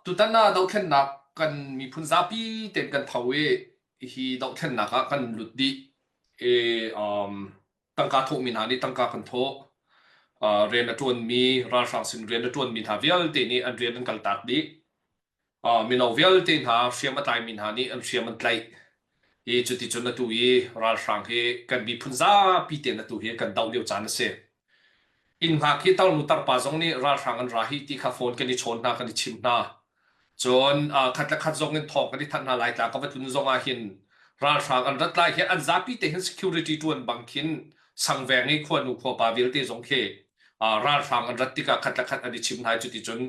Tutan ah dothlennak kan miphun zapi tein kan tho i hi dothlennak ah kan lut dih i tangka thawhmi hna nih tangka kan thawh. Rian a ṭuanmi ralhrang sin rian a ṭuanmi hna vialte nih an rian an kaltak dih. Mino vialte hna hriam a tlaimi hna nih an hriam an tlaih i cuticun atu i ralhrang hi kan miphun zapi tein atu hi kan doh lio caan a si. Inn hngak hi tarnu tarpa zong nih ralhrang an ra hih ti kha phone kan i chawn hna kan i chim hna. Cun khat le khat zong in thawng kan i thanh hna Laitlang ka va tlun zong ah hin ralhrang an rat lai hi an zapi te hin security ṭuan bang khin sangveng i khuanu khuapa vialte zong khi ralhrang an rat tikah khat le khat an i chim hna i cuticun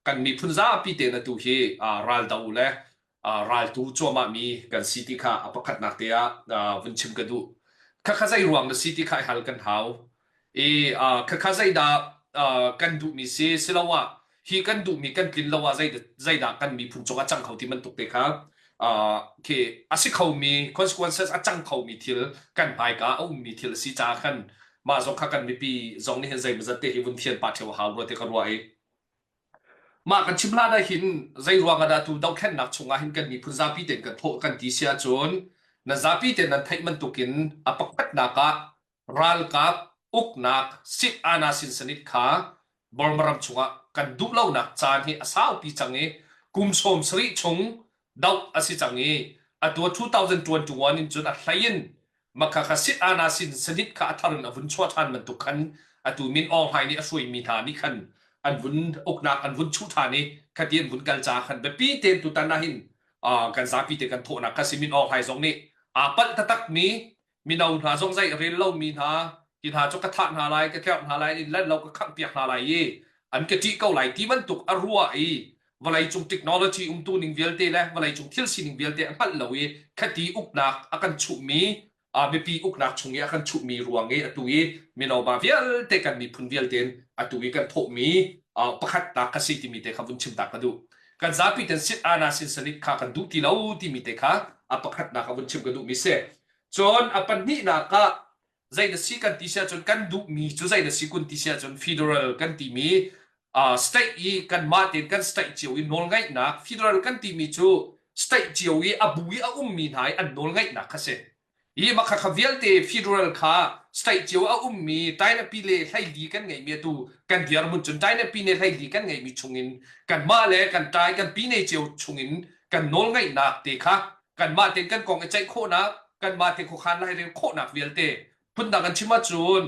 kan miphun zapi tein atu hi raldo le raltu cuahmah mi kan si ti kha a pakhatnak te ah vun chim ka duh. Khakha zei ruang na si ti kha i hal kan hau. I khakha zeidah kan duhmi si siloah hi kan duhmi kan tlin lo ah zeidah kan miphun cungah cang kho ti bantuk te kha khi a si khomi consequences a cang khomi thil kan hmaika a ummi thil a si caah khan mah zong kha kan mipi zong nih hin zeimawzat te hi vun thian pah ṭheo hau rua ti ka ruah i Mah kan chim hlan ah hin zei ruang ah dah tu dothlennak chung ah hin kan miphun zapi tein kan thawh kan ti si ahcun na zapi tein nan theih bantukin a pakhatnak ah ralkap uknak sit ana sin sanit kha Burma ram chungah kan duh lonak caan hi a saupi cang i kum 70 chung doh a si cang i atu 2021 in cun a hlei in Makha kha sit ana sin sanit kha a thar in a vun chuah ṭhan bantuk khan atu Min Aung Hlaing nih a hruaimi hna nih khan an vun uknak an vun chuh ṭhan i khati an vun kal caah khan biapi tein tutan ah hin kan zapi te kan thawhnak kha si Min Aung Hlaing zong nih aa palh taktakmi mino hna zong zei a rel lomi hna hi hna cu ka thah hna lai ka tlerh hna lai in lan lo ka khanghpiak hna lai i an ka ṭih ko lai ti bantuk a ruah i vawleicung technology umtu ning vialte le vawleicung thil sining vialte a hngalh lo i khati uknak a kan chuhmi mipi uknak chung i a kan chuhmi ruang i atu i mino ba vialte kan miphun vialte in atu i kan thawhmi pakhatnak ka si timi te kha vun chim ta ka duh. Kan zapi ten sit ana sin sanit kha kan duh ti lo timi te kha a pakhatnak a vun chim ka duhmi si. Cun a pahnihnak ah zei na si kan ti si ahcun kan duhmi cu zei na si kun ti si ahcun federal kan timi state i kanmah tein kan state cio i nawlngeihnak federal kan timi cu state cio i a bu i a ummi hna i an nawlngeihnak kha si i makha kha vialte federal kha state cio a ummi tainapi le hleili kan ngeihmi atu kan dirhmun cun tainapi ne hleili kan ngeihmi chungin kanmah le kan tai kan pine cio chungin kan nawlngeihnak te kha kanmah tein kan kong i ceih khawhnak kanmah te khuakhan lairel khawhnak vialte phundang kan chim ahcun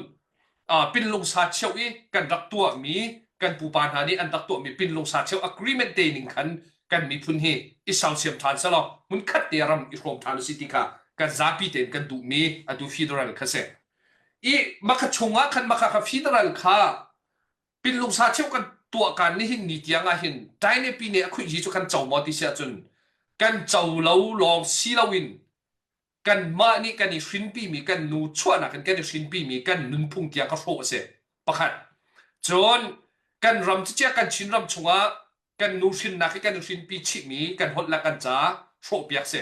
pinlungsa cheu i kan rak tuahmi kan pupa hna nih an rak tuahmi pinlungsa cheu agreement te ning khan kan miphun hi i sersiam ṭhan selaw hmun khat te ram i hrawm ṭhan usih ti kha kan zapi tein kan duhmi atu federal kha si i makha chungah khan makha kha federal kha Pinlungsa cheu kan tuah kaan nihin ni tiang ah hin Taine pine a khuih hi cu kan co maw ti si ahcun kan co lo lawng si loin kanmah nih kan i hrinpimi kan nu chuahnak in kan i hrinpimi kan nunphung tiang ka hrawh a si pakhat cun kan ram cicia kan Chin ram chungah kan nu hrinnak hi kan i hrinpi chihmi kan holh le kan ca hrawhpiak si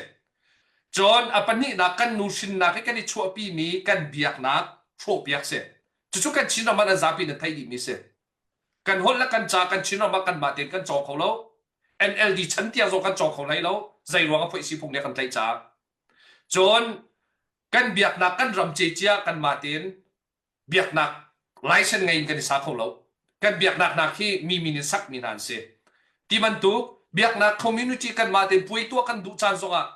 cun a pahnihnak kan nu hrinnak hi kan i chuahpimi kan biaknak hrawhpiak si Cucu kan Chin ram ah nan zapi nan theih dihmi si. Kan holh le kan ca kan Chin ram ah kanmah tein kan cawng kho lo. NLD chan tiang zong kan cawng kho hlei lo. Zei ruang ah phoih si phung nih a kan tlaih caah. Cun kan biaknak kan ram cecia kanmah tein biaknak license ngei in kan i sa kho lo. Kan biaknak nak hi mi min in sakmi hna an si. Ti bantuk biaknak community kanmah tein puai tuah kan duh caan zongah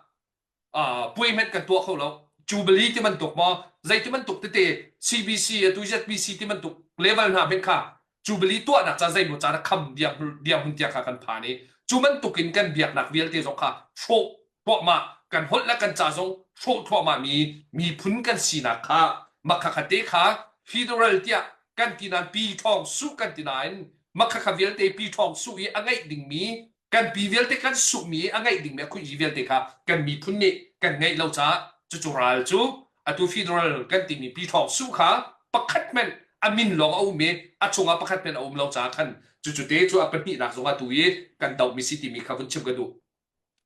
puai hmanh kan tuah kho lo jubilee ti bantuk maw zei ti bantuk tete CBC atu ZBC ti bantuk level hna hmanh kha jubilee tuahnak ca zeimaw ca na kham dirhmun tiang kha kan phan i cu bantuk in kan biaknak vialte zong kha hrawh thluahmah kan holh le kan ca zong hrawh thluahmah mi miphun kan sinak kha makhakha te kha federal tiah kan ti nain pi ṭhawng suh kan ti nain makhakha vialte pi ṭhawng suh i a ngeih dingmi kan pi vialte kan sukmi a ngeih dingmi a khuih vialte kha kan miphun nih kan ngeih lo caah cucu ral cu atu federal kan timi pi ṭhawng su kha pakhat hmanh a min lawng a um i a chungah pakhat hmanh a um lo caah khan cucu te cu a pahnihnak zong atu i kan dohmi si timi kha vun chim ka duh.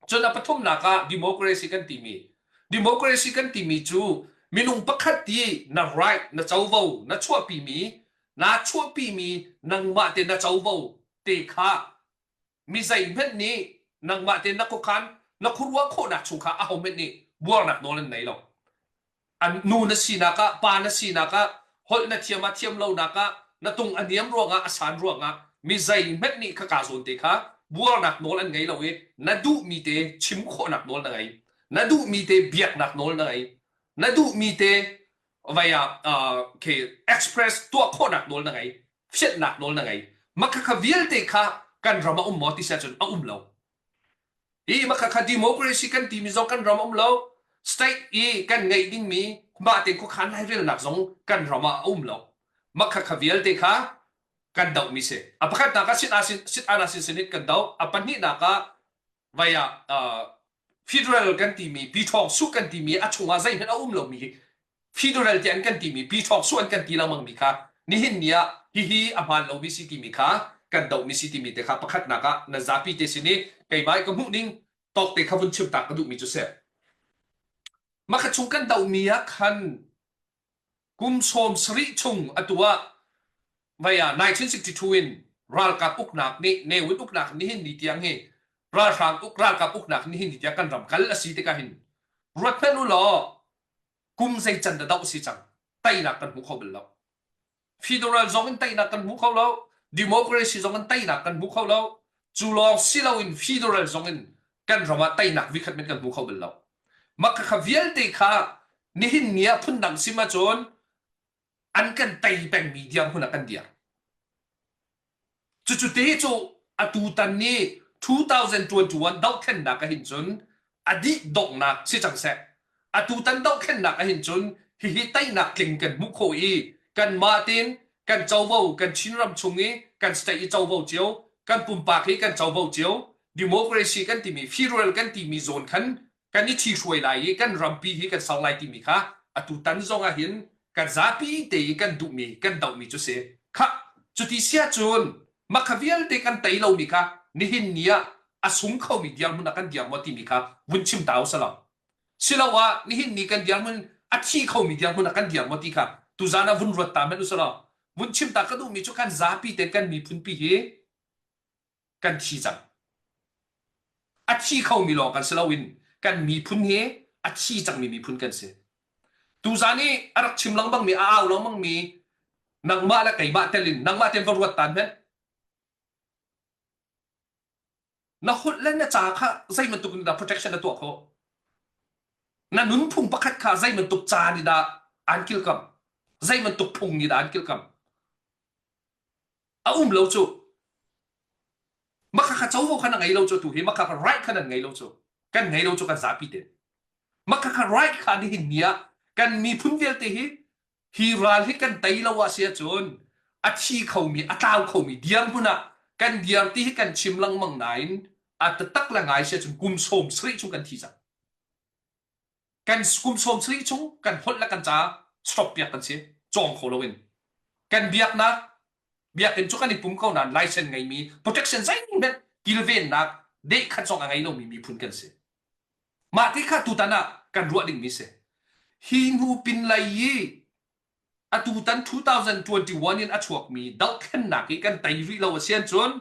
Cun a pathumnak ah democracy kan timi democracy kan timi cu minung pakhat i na right na covo na chuahpimi naa chuahpimi nangmah te na covo te kha. Mi zeihmanh nih nangmah tein na khuakhan na khuaruah khawhnak chung kha ahohmanh nih buarnak nawl an nei lo. An nu na sinak ah, pa na sinak ah, holh na thiam ah thiam lonak ah, na tung a niam ruangah a san ruangah mi zeihmanh nih khaka zawn te kha buarnak nawl an ngei lo i na duhmi te chim khawhnak nawl na ngei. Na duhmi te biaknak nawl na ngei. Na duhmi te vai ah uh, ke express tuah khawhnak nawl na ngei. Fianhnak nawl na ngei. Mah khakha vialte kha kan ram a um maw ti si ahcun a um lo. Hi mah khakha democracy kan timi zong kan ram um lo. State i kan ngeih dingmi mah te khuakhan lairelnak zong kan ram ah a um lo. Mah khakha vialte kha kan dohmi si. A pakhatnak ah sit asin sit anasin sinit kan doh. A pahnihnak ah vai ah uh, federal kan timi piṭhawng su kan timi a chungah zeihmanh a um lomi federal ti an kan timi piṭhawng su an kan ti lengmang mi kha nihin ni ah hihi a hmaan lomi si timi kha kan dohmi si timi te kha pakhatnak ah nan zapi te sin i keimah i ka hmuh ning tawk te kha vun chim tak ka duhmi cu si. Mah kha chung kan dohmi ah khan kum 70 chung atu ah vai ah 1962 in ralkap uknak nih Ne Win uknak nihin ni tiang hi ralhrang uk ralkap uknak nihin ni tiang kan ram kal a si tikah hin ruat hmanh u law kum zei can dah doh si cang teinak kan hmu kho bal lo federal zong in teinak kan hmu kho lo democracy zong in teinak kan hmu kho lo cu lawng si loin federal zong in kan ram ah teinak vikhat men kan hmu kho bal lo mah kha vialte kha nihin ni ah phundang sim ahcun an kan tei pengmi dirhmun ah kan dir Cucu te cu atutan ni 2021 dohthlennak ah hin cun a dih donghnak si cang seh. Atutan dohthlennak ah hin cun hihi teinak tling kan hmuh khawh i kanmah tein kan covo kan Chinram chung i kan state i covo cio kan pumpak hi kan covo cio democracy kan timi federal kan timi zawn khan kan i ṭhihruai lai i kan rampi hi kan ser lai timi kha atutan zong ah hin kan zapi te i kan duhmi kan dohmi cu si khah cuti si ahcun mah kha vialte kan tei lomi kha nihin ni ah a sung khomi dirhmun ah kan dir maw timi kha vun chim ta usalaw siloah nihin ni kan dirhmun a thi khomi dirhmun ah kan dir maw ti kha tuzan ah vun ruat ta hmanh usalaw vun chim ta ka duhmi cu kan zapi te kan miphunpi hi kan thi cang. A thi khomi lawng kan si loin kan miphun hi a thi cangmi miphun kan si. Tuzan i a rak chim lengmangmi, a au lengmangmi nangmah le keimah telin nangmah tein va ruat tan hmanh. Na holh le na ca kha zei bantuk in dah protection na tuah khawh? Na nunphung pakhat kha zei bantuk ca nih dah an kilkamh? Zei bantuk phung nih dah an kilkamh? A um lo cu. Mah kha covo kha na ngei lo cu tu hi mah kha right kha nan ngei lo cu. Kan ngei lo cu kan zapi te. Mah kha right kha nihin ni ah kan miphun vialte hi hi ral hi kan tei lo ah si ahcun a thi khomi a tlau khomi dirhmun ah kan dir ti hi kan chim lengmang nain a taktak le ngai si ahcun kum 70 chung kan thi cang. Kan kum 70 chung kan holh le kan ca stop piak kan si cawng kho loin kan biaknak biakinn cu kan i pum ko nain license ngeimi protection zeihmanh kilvennak dehkhat zong a ngei lomi miphun kan si. Mah ti kha tutan ah kan ruah dingmi si. Hi hnu pin lei i atutan 2021 in a chuakmi dohthlennak i kan tei rih lo a si ahcun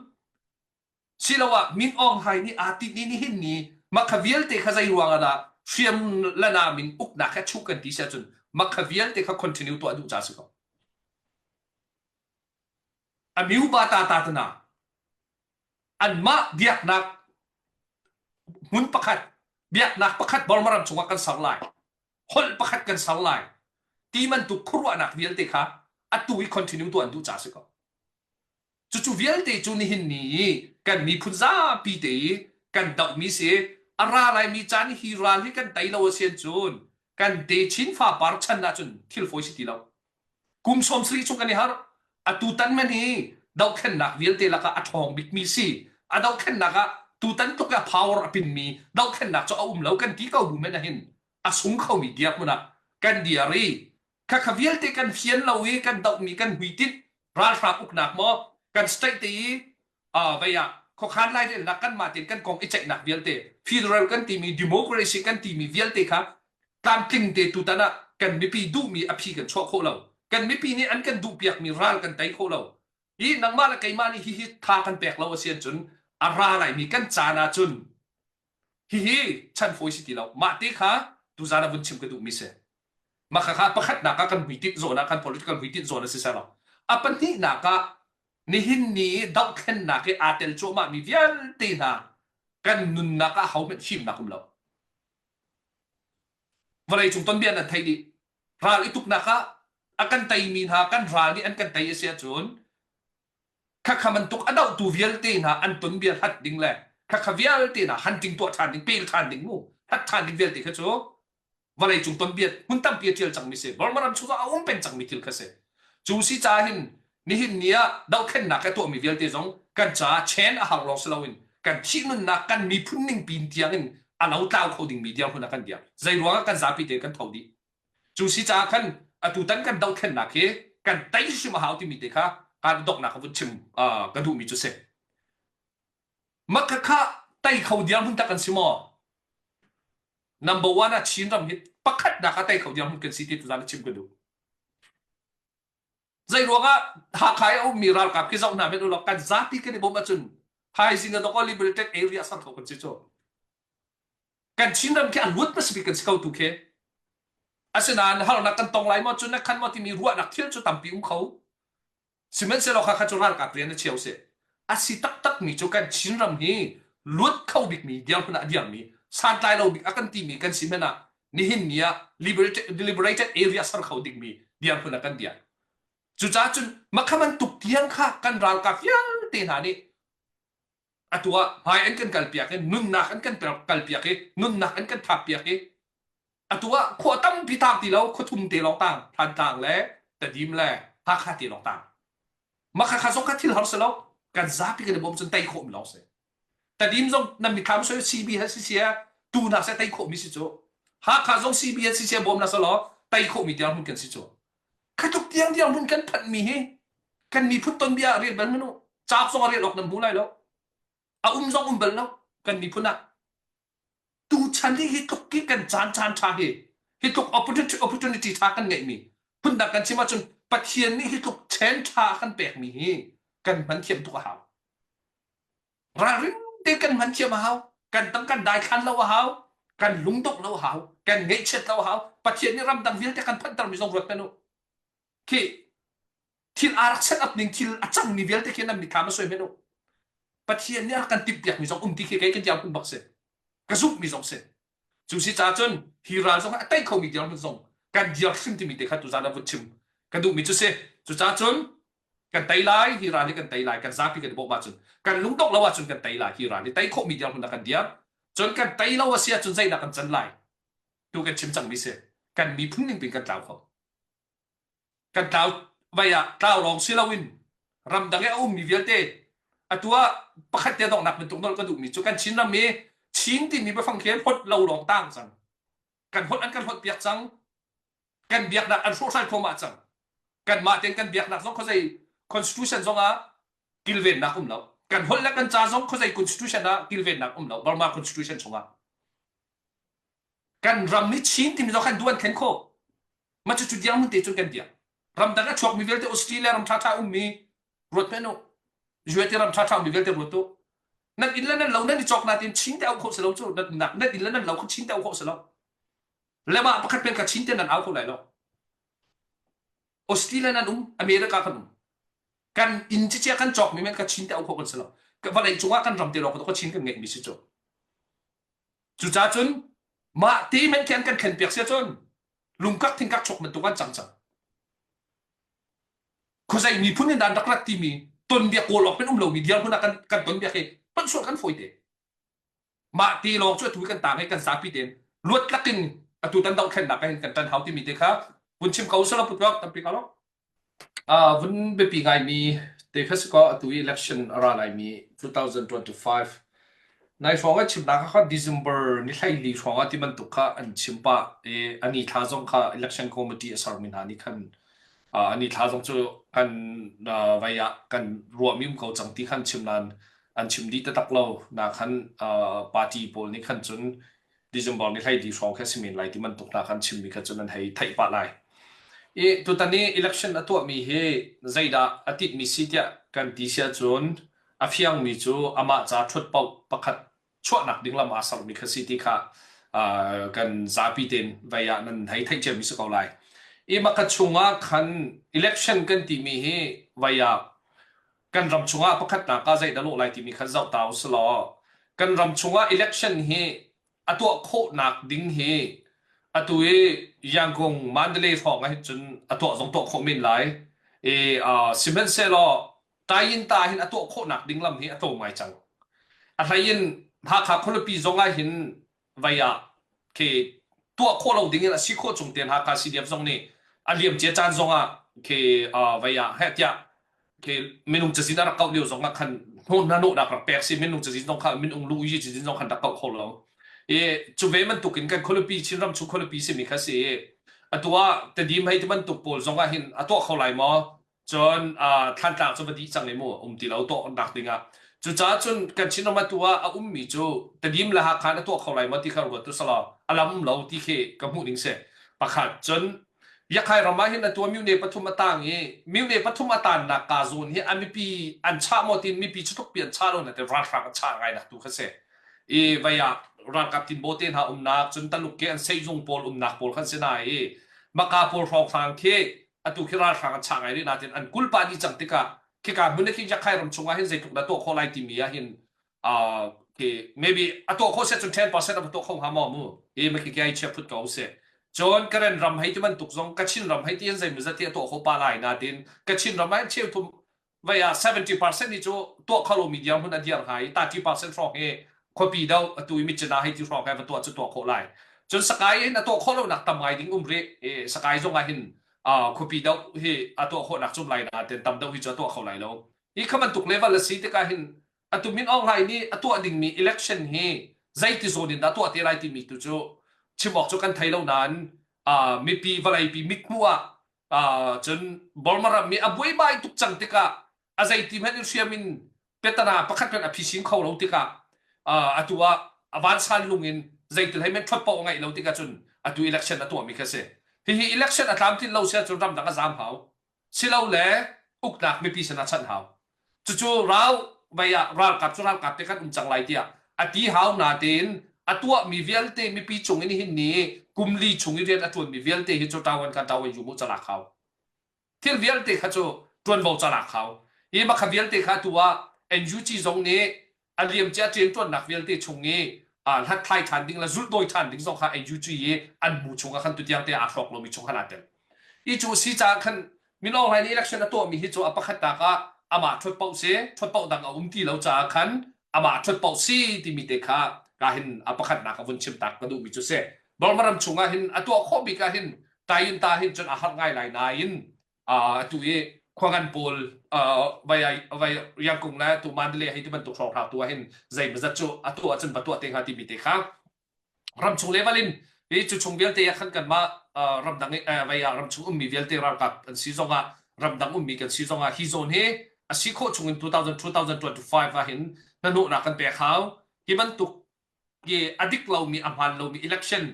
siloah Min Aung Hlaing nih aa tinh i nihin ni mah kha vialte kha zei ruang ah dah hriam le nam in uknak he chuh kan ti si ahcun mah kha vialte kha continue tuah duh ca si ko. A miu ba ta ta tana anmah biaknak hmun pakhat biaknak pakhat Burma ram chungah kan ser lai holh pakhat kan ser lai ti bantuk khuaruahnak vialte kha atu i continue tuah an duh ca si ko. Cucu vialte cu nihin ni i kan miphun zapi te i kan dohmi si. A ra laimi caan hi ral hi kan tei lo a si cun kan techin fapar chan ahcun thil fawi si ti lo. Kum 70 chung kan i harh. Atu tan man hi dohthlennak vialte lakah a ṭhawng bikmi si. A dohthlennak ah tutan tluk a power a pinmi dohthlennak cu a um lo kan ti ko bu men ahhin a sung khomi dirhmun ah kan dir i Khakha vialte kan fian lo i kan dohmi kan hmuitinh ralhrang uknak maw kan state te i uh, vei ah khuakhan lairelnak kanmah tein kan kong i ceihnak vialte federal kan timi democracy kan timi vialte kha tlamtling te tutan ah kan mipi duhmi a phi kan chuah khawh lo kan mipi nih an kan duhpiakmi ral kan tei khawh lo hi nangmah le keimah nih hihi tha kan pek lo a si ahcun A ra laimi kan caan ahcun hihi chan fawi si ti lo. Mah te kha tuzaan ah vun chim ka duhmi si. Mah kha pakhatnak ah kan hmuitinh zawn ah kan political hmuitinh zawn a si seh law a pahnihnak ah nihin ni i dohthlennak i aa tel cuahmahmi vialte hna kan nunnak ah hohmanh fimnak um lo. Vawleicung tonbia nan theih dih. Ral i tuknak ah a kan teimi hna kan ral nih an kan tei a si ahcun khakha bantuk a dohtu vialte hna an tonbia hlat ding le khakha vialte hna hunting tuah ṭhan ding pel ṭhan ding mu hlat ṭhan ding vialte kha cu vawleicung tonbia hmun tampi a ṭial cangmi si. Burma ram chung ah a um peng cangmi thil kha si. Cu si caah hin nihin ni ah dohthlennak a tuahmi vialte zong kan caah chen a har lawng si loin kan thih nunnak kan miphun ning pin tiang in a lo tlau kho dingmi dirhmun ah kan dir. Zei ruangah kan zapi te kan tho dih. Cu si caah khan atutan kan dohthlennak hi kan tei hrim a hau timi te kha kan donghnak ka vun chim ka duhmi cu si. Maka kha tei kho dirhmun tak kan si maw? Number one ah Chin ram hi pakhatnak ah tei kho dirhmun kan si ti tuzaan chim ka duh. Zei ruangah Hakha i a ummi ralkap khi zoh hna hmenh ulaw kan zapi kan i bawmh ahcun thaizing a dok liberated area ser kho kan si cu. Kan Chin ram khi a luat hmasa bik kan si ko tu khi. Asinain harnak kan tong lai maw cun na khan maw timi ruahnak thil cu tampi um kho. Sihmanhsehlaw kha kha cu ralkap rian a cheu si. A si taktakmi cu kan Chinram hi luat kho bikmi dirhmun ah a dirmi santlai lo bik a kan timi kan si hmanh ah nihin ni ah liberated, liberated area ser kho dingmi dirhmun ah kan dir. Cucaah cun makha bantuk tiang kha kan ralkap vialte hna nih atu ah hmai an kan kalpiak i nunnak an kan kalpiak i nunnak an kan thappiak i Atu ah khua tampi tang ti lo, khuathum te lawng tang, Thantlang le Tedim le Hakha te lawng tang. Mah kha zong kha thil har si lo, kan zapi kan i bawm cun tei khawh mi lawng si. Tedim zong nan mithlam soi CB he si sia tu hna seh tei khawh mi si cu. Hakha zong CB he si sia bawm na selaw tei khawh mi tiang hmun kan si cu. Khatuk tiang tiang hmun kan phanh mi hi kan miphun ton bia rian bal manu cauk zong a rian awk nan hmu lai lo. A um zong um bal lo kan miphun ah. Tuchan hi hi tluk hi kan caan caan ṭha hi hi tluk opportunity opportunity ṭha kan ngeihmi phundang kan chim ahcun Pathian nih hi tluk chen ṭha a kan pekmi hi kan hman thiam tuk a hau. Ralring tein kan hman thiam a hau. Kan tang kan daithlan lo a hau. Kan lungdongh lo a hau. Kan ngaihchiat lo a hau. Pathian nih ramdang vialte kan phanhtermi zong ruat hmanh u. Khi thil aa rak set up ning thil a cangmi vialte khi nan mitthlam a soi men u Pathian nih a rak kan timhpiakmi zong um ti khi kei kan tiang bak si ka zumhmi zong si cu si ca cun hi ral zong a tei khomi dirhmun zong kan dir hrim timi te kha tuzaan ah vun chim ka duhmi cu si cu ca cun kan tei lai hi ral hi kan tei lai kan zapi kan i bawmh ahcun kan lungdongh lo ahcun kan tei lai hi ral hi tei khawhmi dirhmun ah kan dir cun kan tei lo a si ahcun zeidah kan can lai tu kan chim cangmi si kan miphun ning pin kan tlau kho Kan tlau vai ah tlau lawng si loin ramdang i a ummi vialte atu ah pakhat te donghnak bantuk nolh ka duhmi cu kan Chinram i Chin timi biafang khi hot lo lawng tang cang. Kan hot an kan hot piak cang. Kan biaknak an hrawhhral thluahmah cang. Kanmah tein kan biaknak zong khuazei constitution zong ah kilvennak um lo. Kan holh le kan ca zong khuazei constitution ah kilvennak um lo. Burma constitution chungah. Kan ram nih Chin timi zong kan duh an thlen khawh. Mah cucu dirhmun te cun kan biak. Ramdang a chuakmi vialte Australia ram ṭhaṭha ummi ruat hmanh u. USA ram ṭhaṭha ummi vialte ruat u. Nan inn le nan lo nan i cawk natin Chin te au khawh si lo cu. Nan umnak nan inn le nan lo kha Chin te au khawh si lo. Le mah pakhat pen kha Chin te nan au kho lai lo. Australia nan um, America kan um. Kan inn cicia kan cawkmi men kha Chin te au khawh kan si lo. Vawlei cungah kan ram te lawng kha Chin kan ngeihmi si cu. Cucaah cun mah te men khi an kan thlen piak sia cun lungkak thingkak chok bantuk an cang cang. Khuazei miphun in dan rak rat timi tonbia kawl awk men um lomi dirhmun ah kan kan tonbia khi hman sual kan fawi te. Mah te lawng cu atu kan tang i kan zapi tein luat lakin atu tan dohthlennak hin kan tan hau timi te kha vun chim ko sala putwak tampi ka lo. Vun biapi ngaimi te kha si kaw atu i election a ra laimi 2025 nai hrawng an chimnak kha December ni 14 hrawng ah ti bantuk kha an chim pah i a ni thla zong kha election committee a sermi hna nih khan a ni thla zong cu kan vai ah kan ruahmi um ko cang ti khan chim nain an chim dih taktak lo na khan party pawl nih khan cun December ni 14 hrawng khi a si men lai ti bantuk hna khan chimmi kha cun an hei theih pah lai. I tutan i election a tuahmi hi zeidah a titmi si tiah kan ti si ahcun a A fiangmi cu amah ca ṭhut paoh pakhat chuahnak ding lam aa sermi kha si ti kha kan zapi tein vei ah nan hei theih ciami si ko lai. I maka chungah khan election kan timi hi vei ah kan ram chungah pakhatnak ah zei dah lawh lai timi kha zoh ta usih law kan ram chungah election hi a tuah khawhnak ding hi atu i Yangon Mandalay hrawng ah hin cun a tuah zong tuah khawh men lai. I sihmanhsehlaw Tayinta hin a tuah khawhnak ding lam hi a tlawm ngai cang. A hlei in Hakha khualipi zong ah hin vei ah khi tuah khawh lo ding in a si khawh chung tein Hakha CDF zong nih a liam cia caan zong ah khi vei ah heh tiah khi minung cazin a rak kauh lio zong ah khan hnawhnak rak pek si minung cazin zong kha minung lu uyi cazin zong khan rak kauh kho lo. I cu ve bantuk in kan khualipi Chinram chung khualipi simi kha si i atu ah Tedim hei ti bantuk pawl zong ah hin a tuah kho lai maw? Cun Thlantlang cu va dih cang i mu um ti lo tuahnak ding ah. Cucaah cun kan Chinram atu ah a ummi cu Tedim le Hakha na tuah kho lai maw ti kha ruat tu selaw a lam um lo ti khi ka hmuh ning si. Pakhat cun Yakhai ram ah hin atu myone pathum a tang i myone pathum a tannak ka zawn hi a mipi an chah maw tin mipi cu tluk pi an chah lo na te ralhrang an chah ngai nak tu kha si. I vei ah ralkap tinbaw te hna umnak cun Taluk ke an seizung pawl umnak pawl khan si na i maka pawl hrawnghrang khi atu khi ralhrang an chah ngai rih nain an kulpa dih cang tikah khika hmun khi Yakhai ram chungah hin zeitluk dah tuah khawh lai timi ah hin uh, khi maybe a tuah khawh set cun 10% a tuah kho hnga maw mu hi ma khi kai chia phut ko se cun Karen ram hei ti bantuk zong Kachin ram hei ti hin zeimawzat hi a tuah kho pa lai natin Kachin ram ah cheu thum vei ah 70% hi cu tuah kho lomi dirhmun a dir hnga i 30% hrawng hi khuapi do atu i Myitkyina hei ti hrawng he va tuah cu tuah khawh lai. Cun Sakai hin a tuah khawh lonak tam ngai ding um rih. I Sakai zong ah hin khuapi do hi a tuah khawhnak cum lai na ten tam deuh hi cu a tuah kho lai lo. Hi kha bantuk level a si tikah hin atu Min Aung Hlaing nih a tuah dingmi election hi zeiti zawn in dah tuah te lai timi tu cu chim awk cu kan thei lo nain mipi vawleipi mithmuh ah cun Burma ram i a buaibai tuk cang tikah a zeiti hmanh in hriam in petana pakhat hmanh a phisin kho lo tikah atu ah a vansan lung in zeitil hei men ṭhuat paoh a ngeih lo tikah cun atu election a tuahmi kha si. Hihi election a tlamtlin lo si ahcun ramdang a zaam hau. Silole uknak mipi sin ah chanh hau. Cucu rau vei ah ralkap cu ralkap te kan um cang lai tiah a ti hau natein a tuahmi vialte mipi cung in hin ni kum li chung i rian a ṭuanmi vialte hi cu ṭawan kan ṭawan yu mu calak hau. Thil vialte kha cu ṭuanvo calak hau. Hi makha vialte kha tu ah NUG zong nih a liamcia rianṭuannak vialte chung i hlathlai ṭhan ding le zulhdawi ṭhan ding zong kha NUG i an hmu chung ah khan tutiang te aa hrawk lomi chung khan aa tel. I cu si caah khan Min Aung Hlaing nih election a tuahmi hi cu a pakhatnak ah amah ṭhuat paoh si, ṭhuat paoh dang a um ti lo caah khan amah ṭhuat paoh si timi te kha ka hin a pakhatnak a vun chim tak ka duhmi cu si. Burma ram chung ah hin a tuah khawh bik ah hin Tayinta hin cun a har ngai lai nain atu i khuangan pawl vai vai Yangkung le tu Mandalay hei ti bantuk hrawnghrang tu ah hin zeimawzat cu a tuah ahcun va tuah te hnga timi te kha ramchung level in hi cu chung vialte ah khan kanmah ramdang vai ah ramchung ummi vialte ralkap an si zongah ramdang ummi kan si zongah hi zawn hi a si khawh chung in 2000 2025 ah hin hnahnawhnak kan pek hau hi bantuk i a dik lomi a hmaan lomi election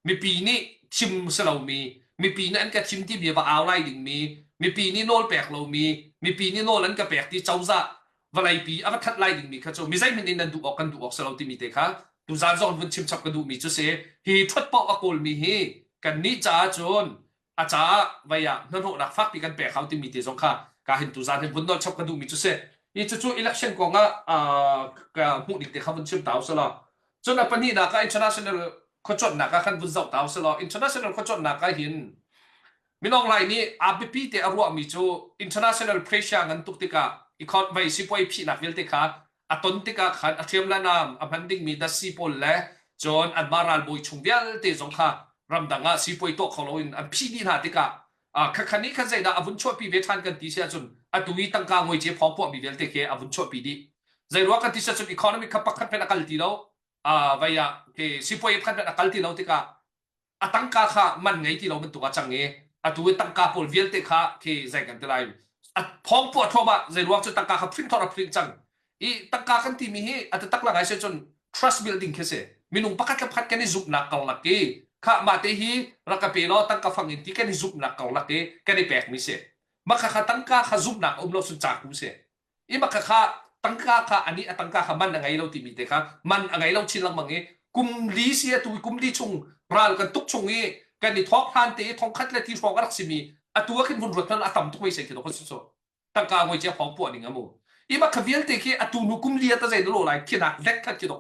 mipi nih thim si lomi mipi nih an ka thim timi va au lai dingmi mipi nih nawl pek lomi mipi nih nawl an ka pek ti cozah vawleipi a va that lai dingmi kha cu mi zeihmanh in nan duh awk kan duh awk si lo timi te kha tuzaan zong vun chim chap ka duhmi cu si hi ṭhuat paoh a kawlmi hi kan nih caah cun a caah vei ah hnahnawhnak fakpi kan pek hau timi te zong kha ka hin tuzaan hin vun nawl chap ka duhmi cu si hi cucu election kong ah ka hmuh ning te kha vun chim ta usila cun a pahnihnak ah international khuacuanhnak ah khan vun zoh ta usila international khuacuanhnak ah hin Min Aung Hlaing nih a biapi te a ruahmi cu international pressure ngan tuk tikah econ vei sipuai phihnak vialte kha a ton tikah khan a hriam le nam a hman dingmi datsi pawl le cun anmah ralbawi chung vialte zong kha ramdang ah sipuai tuah kho loin an phih dih hna tikah khakhan nih khan zeidah a vun chuahpi ve ṭhan kan ti si ahcun atu i tangka ngoi phawng puahmi vialte khi a vun chuahpi dih. Zeiruang kan ti si ahcun economic kha pakhat hmanh a kal ti lo vei ah sipuai pakhat hmanh a kal ti lo tikah a tangka kha man ngei ti lo bantuk a cang i atu i tangka pawl vialte kha khi zei kan ti lai a thawng puah thluahmah zei ruang cu tangka kha print thawr a print cang i tangka kan timi hi a taktak la ngai se cun trust building khi si minung pakhat le pakhat kan i zumhnak karlak i kha mah te hi rak ka pe law tangka fang in ti kan i zumhnak karlak i kan i pekmi si mah kha kha tangka kha zumhnak um lo sun caku si i mah kha kha. Tangka kha ani a tangka kha man a ngei lo timi te kha man a ngei lo chin lengmang i kum li si atu kum li chung ral kan tuk chung i kan i thawk hlan te i thongkhat le ti hrawng a rak simi atu ah khin vun ruat hmanh a tam tuk mei sei khi to so tangka ngoi cia phong puah ning amu i ma kha vialte khi atu nu kum li ta zei lo lai khinak vek khat khi to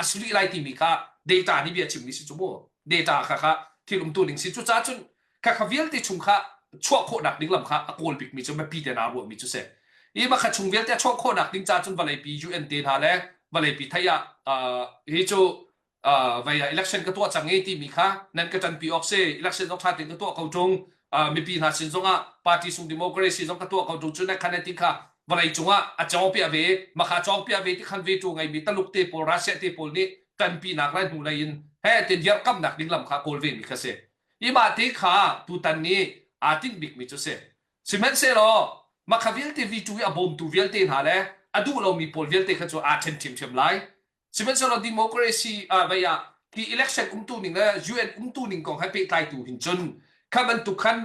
a suri lai timi kha data nih bia chim mi si chu mu data kha kha thil um tu ning si cu ca cun kha kha vialte chung kha chuah khawhnak ding lam kha a kawl bikmi cu mipi te naa ruahmi cu si. Hi mah kha chung vialte a chuah khawhnak ding ca cun vawleipi UN te hna le vawleipi thei ah hi cu vei ah election ka tuah cang i timi kha nan ka ṭanpi awk si election zong ṭha tein ka tuah ko ṭung mipi hna sin zongah party sung democracy zong ka tuah ko ṭung cu na khan ti kha vawlei cungah a cawngpiah ve makha cawngpiah ve ti khan veto ngeimi Taluk te pawl Russia te pawl nih ṭanpinak le hnulei in he te dirkamnak ding lam kha kawl ve mi kha si. Hi mah te kha tutan nih aa tinh bikmi cu si. Sihmanhsehlaw mah kha vialte V2 i a bawmtu vialte hna le a duh lomi pawl vialte kha cu aa ṭhen ṭhiamṭhiam lai. Sihmanhsehlaw democracy ah vei ah hi election umtu ning le UN umtu ning kong he pehtlaitu hin cun kha bantuk khan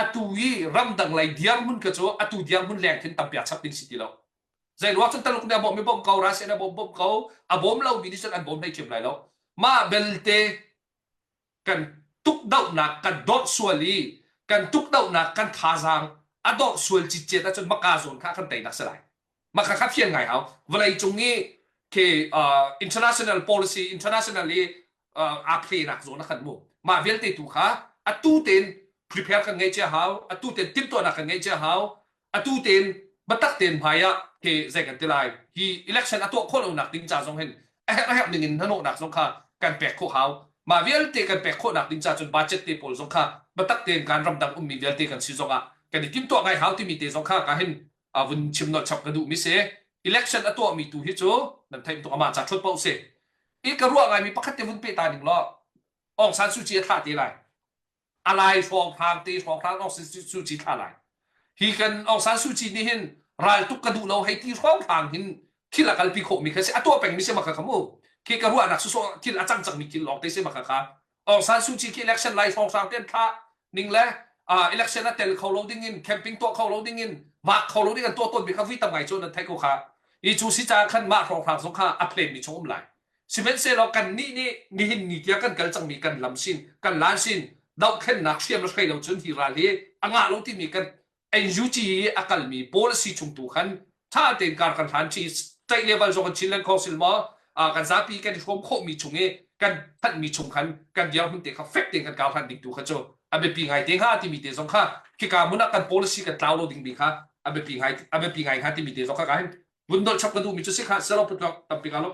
atu i ramdang lei dirhmun kha cu atu dirhmun leng khin tampi aa chap ding si ti lo. Zei ruang cun Taluk nih a bawmh i bawmh ko, Russia nih a bawmh bawmh ko, a bawm lomi nih cun an bawm hlei ṭhiam lai lo. Mah belte kan tukdohnak kan dawt sual i kan tukdohnak kan thazaang a dawh sual citcet ahcun maka zawn kha kan teinak si lai. Maka kha fian ngai hau. Vawlei cung i khi uh, international policy international i uh, aa phenak zawn a khan mu. Mah vialte tu kha atu tein prepare kan ngeih cia hau, atu tein timhtuahnak kan ngeih cia hau, atu tein biatak tein hmai ah khi zei kan ti lai hi election a tuah khawh lonak ding ca zong hin a herh a herh ning in hnahnawhnak zong kha kan pek khawh hau mah vialte kan pek khawhnak ding ca cun budget te pawl zong kha biatak tein kan ramdang ummi vialte kan si zong ah kan i timtuah ngai hau timi te zong kha ka hin vun chim nolh chap ka duh mi si election a tuahmi tu hi cu nan theih tuk amah ca thut paoh si i ka ruah ngaimi pakhat te vun pe ta ning law Aung San Suu Kyi a thlah te lai a lai hrawnghrang te hrawnghrang Aung San Suu Kyi thla lai. Hi kan Aung San Suu Kyi nih hin raltuk ka duh lo hei ti hrawnghrang hin thil a kalpi khawh mi kha si a tuah peng mi si ma kha kha mu khi ka ruahnak sawsawh thil a cang cang mi thil lawng te si ma kha kha Aung San Suu Kyi khi election lai hrawnghrang te an thlah ning le election a tel kho lo ding in camping tuah kho lo ding in vak kho lo ding an tuah tawn mi kha vui tam ngai cu nan theih ko kha i cu si caah khan mah hrawnghrang zong kha a plan mi chung um lai Sihmanhsehlaw kannih nih nihin ni tiang kan kal cangmi kan lam sin, kan lan sin dohthlennak hriam le hrei lo cun hi ral hi a ngah lo timi kan NUG i a kalmi policy chung tu khan ṭha tein kar kan hlan ṭi state level zong kan Chinland Council maw kan zapi kan i hrawm khawhmi chung i kan thanhmi chung khan kan dirhmun te kha fek tein kan kar hlan ding tu kha cu a biapi ngai te hnga timi te zong kha khika hmun ah kan policy kan tlau lo ding mi kha a biapi ngai a biapi ngai hnga timi te zong kha ka hin vun dolh chap ka duhmi cu si kha selo putlok tampi ka lo.